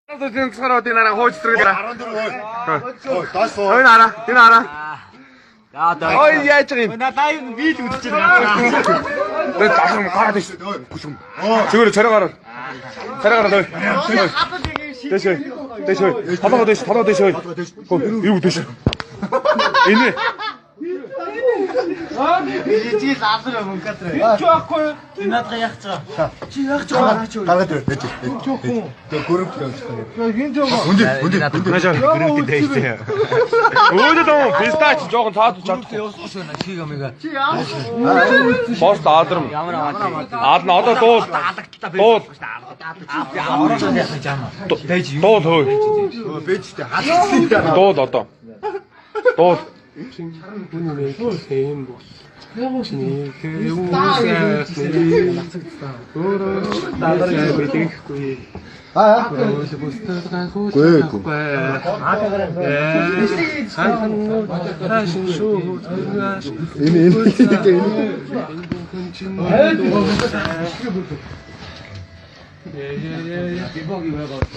Зүсгээр одоо нараа хууч зэрэг. 14. Ой, доош суу. Ой нараа, энэ нараа. За одоо. Ой яаж байгаа юм? На лайв би л үзэж байгаа. Тэ дашин гараад иш. Бүлэм. Зүгээр царай гараад. Царай гараад ой. Дэш ой. Дэш ой. Толгой дэш, толгой дэш ой. Хөө, юу дэш. Энэ Жижиг лазер мөнгө кадр. Энд ч байхгүй юу? Наадга яах гэж байгаа. Чи яах гэж байгаа? Гаргаад ир. Дэж. Тэг гөрөв явуулчих. Үндэ, үндэ, үндэ. наашаа. Гөрөвтэй дайсан. Өөдөө дөө пистач жоохон цаад чадахгүй. Явуулсан шүү на чиг амига. Пост адрам. Ямар аваад. Аадна одоо дуул. Дуул. Ямар ч яах гэж юм. Дайж юу? Дуул хөө. Бэжтэй халдсан. Дуул одоо. Дуул. Аа. Гүй гүй. Энэ энэ энэ.